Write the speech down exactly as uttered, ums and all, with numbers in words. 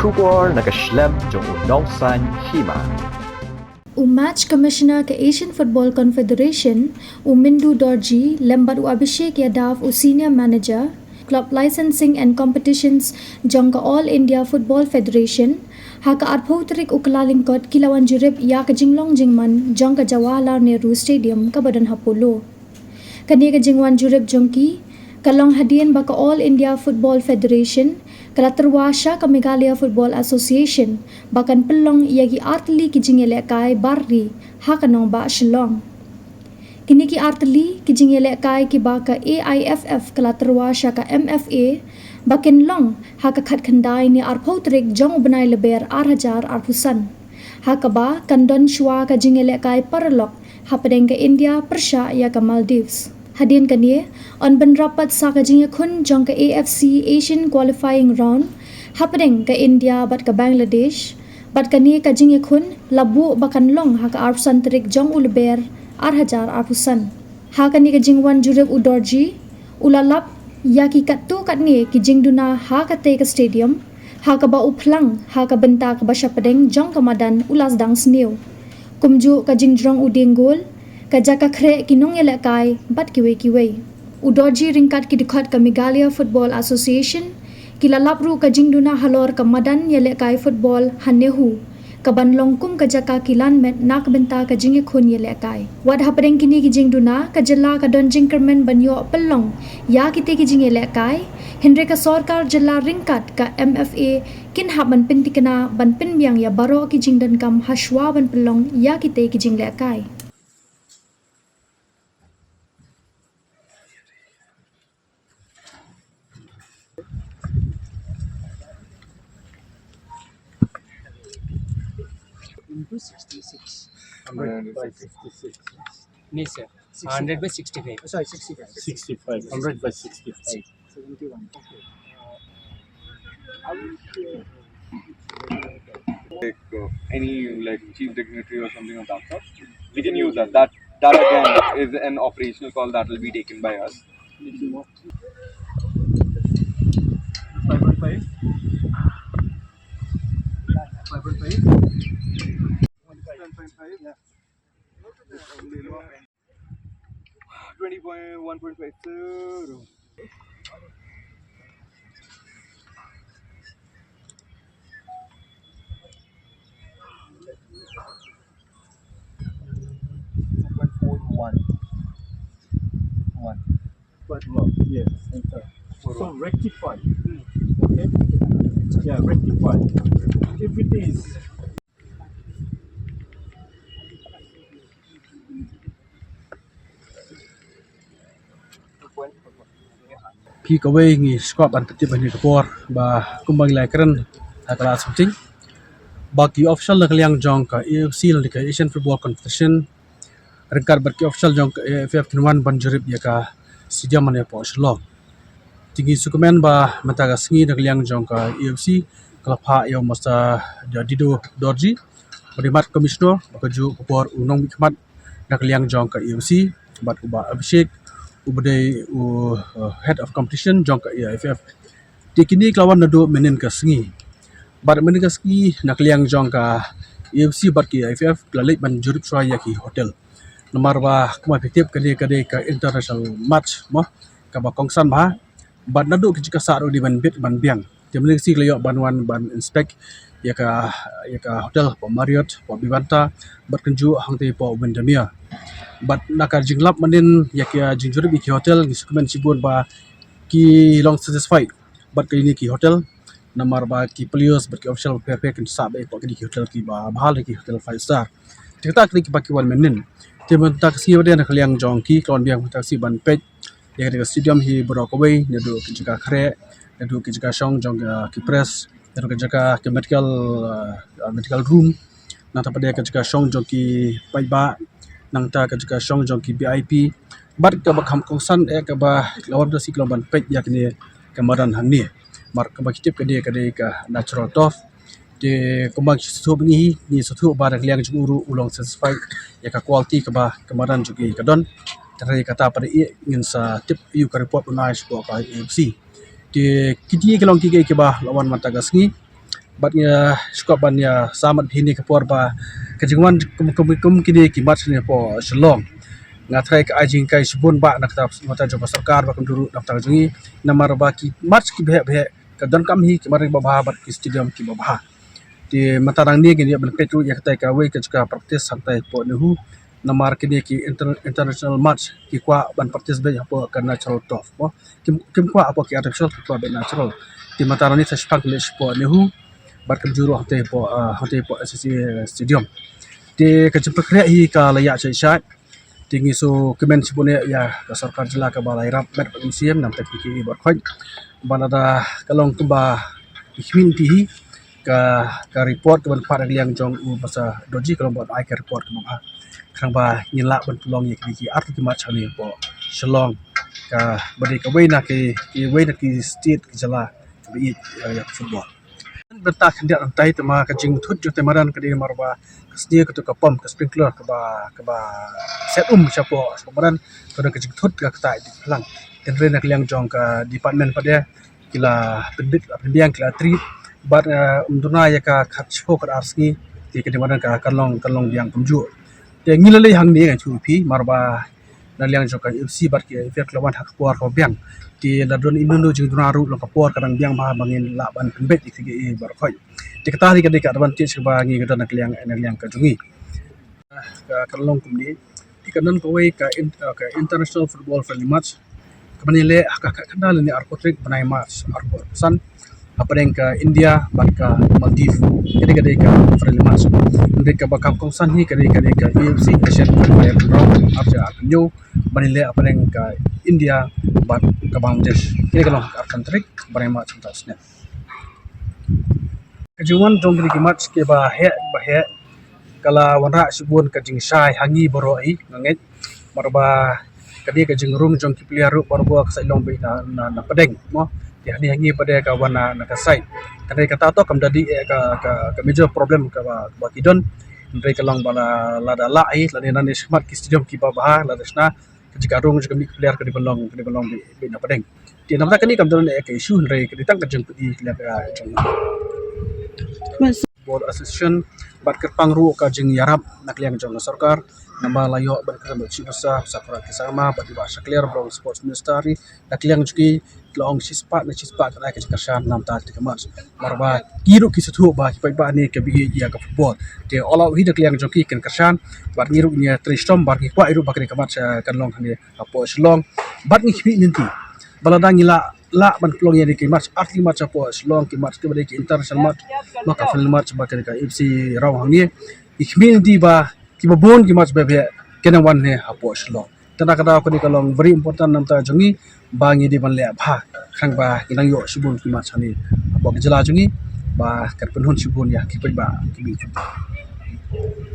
Khubor na ka shlem jong u nongsaiñ hima. U Match Commissioner ka Asian Football Confederation, u Mindu Dorji, lem bad u Abhishek Yadav, u Senior Manager, Club Licensing and Competitions jong ka All India Football Federation, ha ka arphew tarik u Kyllalyngkot ki la wan jurip ïa ka jinglong jingman jong ka Jawaharlal Nehru Stadium kaba don ha Polo. Kane ka jingwan jurip jong ki ka long hadien ba ka All India Football Federation ka la tyrwa sha ka Meghalaya Football Association ba kan pynlong ïa ki artylli ki jingïalehkai bar ri ha ka nongbah Shillong. Kine ki artylli ki jingïalehkai kiba ka A I F F ka la tyrwa sha ka M F A ba kin long ha ka khatkhyndai ne arphew tarik jong u bnai Lber ar hajar arphew san, ha kaba kan don shuwa ka jingïalehkai paralok hapdeng ka India pyrshah ïa ka Maldives. Hadien kane, yn bynrap pat sa ka jingïakhun jong ka A F C Asian Qualifying Round hapdeng ka India bad ka Bangladesh, bad kane ka jingïakhun la buh ba kan long ha ka arphew san tarik jong u Lber ar hajar arphew san. Ha kane ka jingwan jurip u Dorji u la lap ïa ki katto katne ki jingduna ha katei ka stadium, ha kaba u phlang ha ka bynta kaba shapdeng jong ka madan u la sdang sniew, kumjuh ka jingjrong u dieng gol, ka jaka khreh ki nongïalehkai bad kiwei kiwei. U Dorji ryngkat ki dkhot ka Meghalaya Football Association ki la lap ruh ka jingduna halor ka madan ïalehkai football ha NEHU, kaban long kum ka jaka kilan met na ka bynta ka jingïakhun ïalehkai. Wat hapdeng kine ki jingduna, ka jylla ka don jingkyrmen ban ïoh pynlong ïa kitei ki jingïalehkai, hynrei ka sorkar jylla ryngkat ka M F A kin hap ban pynthikna ban pynbiang ïa baroh ki jingdonkam ha shuwa ban pynlong ïa kitei ki jingïalehkai. Into sixty-six. Hundred by sixty-six. No, sir. Hundred by sixty-five. Sorry, sixty-five. Sixty-five. Hundred by sixty-five. Seventy-one. Okay. Uh, I would, uh, Like, uh, any, like, chief dignitary or something of that sort, we can use that. That, that again is an operational call that will be taken by us. Five point five. Five point five. Ten point five. Yeah. Twenty point one point five zero. Two point four one. One. But no, yes, enter. So rectify. Okay? Yeah, rectify. If it is Phi kawei ngi sngap ban pyntip ha kane ka por ba kumba ngi la kren ha ka la sngewthuh ba ki official na ka liang jong ka A F C lane ka Asian Football Confederation ryngkat bad ki official jong ka A I F F kin wan ban jurip ïa ka stadium hapoh Shillong. Te ngi sngewkmen ba mynta ka sngi na ka liang jong ka A F C ka la phah ïa u Mister Dido Dorji, ba dei Match Commissioner, bad kajuh ka por u nongmihkhmat na ka liang jong ka A F C, bad u Bah Abhishek, uba dei u, uh, Head of Competition jong ka A I F F. Te kine ki la wan naduh mynnin ka sngi. Bad mynnin ka sngi na ka liang jong ka A F C bad ka A I F F ki la leit ban jurip shuwa ïa ki hotel. Namar ba kumba phi tip kane ka dei ka international match mo, kaba kongsan bha. Bad naduh ki jaka sah ruh dei ban bit ban biang. Te mynnin ka sngi ki la ïoh ban wan ban inspect ïa ka, ïa ka hotel hapoh Marriott, hapoh Vivanta, bad kumjuh hangtei hapoh Windermere. Bad na ka jinglap mynnin ïa ka jingjurip ïa ki hotel ngi sngewkmen shibun ba ki long satisfied bad kine ki hotel, namar ba ki players bad ki official bapher bapher kin sah beit hapoh kine ki hotel kiba bha, ki hotel five star. Te kata kine kiba ki wan mynnin. Te mynta ka sngi ba dei na ka liang jong ki, ki la wan biang mynta ka sngi ban peit ïa ka stadium hi baroh kawei, naduh ki jaka khreh, naduh ki jaka shong jong, uh, ki press, naduh ki jaka ki medical, uh, uh, medical room. Nangta pat de ka jaka shong jong ki paidbah, nangta ka jaka shong jong ki V I P. Bad kaba kham kongsan eh kaba la wan da si ka long ban peit ïa kane ka madan hangne. Namar kaba ki tip ka dei, ka dei ka natural turf. Te kumba ngi sngewthuh ngi, ngi sngewthuh ba na ka liang jong u ruh u long satisfied ïa ka quality kaba ka madan jong ki ka don. Te hynrei kata pat de ngin sa tip ïa ka report ban ai sha ka A F C. Te kiti ki long ki, ki, kiba la wan mynta ka sngi. Bad nga sngewkwah ban ïa samat hi ne ka por ba ka jingwan kum, kum, kum kine ki match ne hapoh Shillong. Nga trai ka ai jingkai shibun ba na kata, na kata jong ka sorkar ba kumjuh ruh na kata jong ngi. Namar ba ki match ki bheh bheh ka donkam hi ki match ba bha bad ki stadium ki ba bha. Te mynta nangne ngin ïa ban peit ruh ïa kata kawei ka jaka practice hangtai hapoh NEHU. Namar kine ki inter-, international match ki kwah ban practice beit hapoh ka natural turf mo. Kim, kim kwah hapoh ki artificial, ki kwah beit natural. Te mynta nangne sa shipang ki leit shapoh NEHU bad kumjuh ruh hangtai hapoh, ah, hangtai hapoh SSA Stadium. Te ka jingpynkhreh hi ka la ïaid shai shai. Te ngi sngewkmen shibun ïa ka sorkar jylla kaba la ïarap met bad mynsiem, namar ki ki baroh khoit. Ba lada ka long kumba ki khmih lynti hi, ka, ka report kaban phah na ka liang jong u Bah Dorjee ka long ban ai ka report kaba bha. Khnang ba ngin lah ban pynlong ïa kine ki artylli ki match hangne hapoh Shillong, kaba dei kawei na ki, kiwei na ki state ki jylla kaba ïeit ïa, ïa ka football. Bynta khyndiat hangtai, te ma ka jingthut jong te madan ka dei namar ba ka snier, kato ka pump, ka sprinkler kaba, kaba set um shapoh, shapoh madan, ka don ka jingthut ka kata i dik phlang. Hynrei na ka liang jong ka department pat de ki la pynbit, la pynbiang, ki la treat bad, eh, ym duna ïa ka khatshew khatar sngi. Te ka dei madan ka, kan long, kan long biang kumjuh. Te ngi la leit hangne, nga ïathuh ïa phi, namar ba na liang jong ka AFC bad ki AFL ki la wan ha ka por kaba biang. Te la don ino ino jingduna ruh long ka por ka dang biang bha ba ngin lah ban pynbeit ïa ki, ïa ki baroh khoit. Te kata hi ka dei ka advantage kaba ngi ka don na ka liang, na ka liang ka jong ngi. Ka, ka long kumne. Te ka don kawei ka in-, ka international football friendly match kaba ngi leh ha ka khatkhyndai lane arphew tarik bnai March arphew san hapdeng ka India bad ka Maldives. Ka dei, ka dei ka friendly match. Hynrei kaba kham kongsan hi ka dei, ka dei ka AFC Asian Cup Player Round arhajar arphew hynñiew ba ngi leh hapdeng ka India bad ka Bangladesh. Ka dei ka long ha ka arphew san tarik bnai March mynta u snem. Ka jingwan jong kine ki match kiba heh, ba heh, ka la wanrah shibun ka jingshai ha ngi baroh hi, nga ngeit. Namar ba ka dei ka jingrung jong ki player ruh baroh ba ka sa long beit na, na, na pdeng mo. Te hangne ha ngi pat de ka wan na, na ka side. Hynrei kata to kam da dei, eh, ka, ka, ka major problem kaba, kaba ki don. Hynrei ka long ba la, lada lah hi, lada nangne shakhmat ki stadium kiba bha, lada shna ka jaka rung jong ka mih ka player ka dei ban long, ka dei ban long beit, beit na pdeng. Te namar kane kam don eh ka issue, hynrei ka dei tang ka jingpyni ka liang ka jong Football Association bad kyrpang ruh ka jingïarap na ka liang jong ka sorkar. Namar la ïoh ban kyrpang bad Chief Minister Sir Conrad K Sangma bad i Bah Shakliar ba long Sports Minister hi na ka liang jong ki, ki la ong shispah na shispah kan ai ka jingkyrshan namar kata ka match. Namar ba ki ruh ki sngewthuh ba ki paidbah ne kiba ïeit ïa ka football. Te all out hi na ka liang jong ki kin kyrshan bad ngi ruh ngi trei shitom bad ngi kwah ruh ba kane ka match, eh, kan long hangne hapoh Shillong. Bad ngi khmih lynti ba lada ngi lah, lah ban pynlong ïa ki match, artylli match hapoh Shillong, ki match kiba dei ki international match, ma ka friendly match ba kane ka AFC Round hangne. Ngi khmih lynti ba kiba bun ki match ba bha kin wan ne hapoh Shillong. Te na ka daw kane ka long very important namar ka jong ngi ba ngi dei ban leh bha khnang ba ngi nang ïoh shibun ki match hangne hapoh ka jylla jong ngi ba kan pynhun shibun ïa ki paidbah ki mih jong ngi.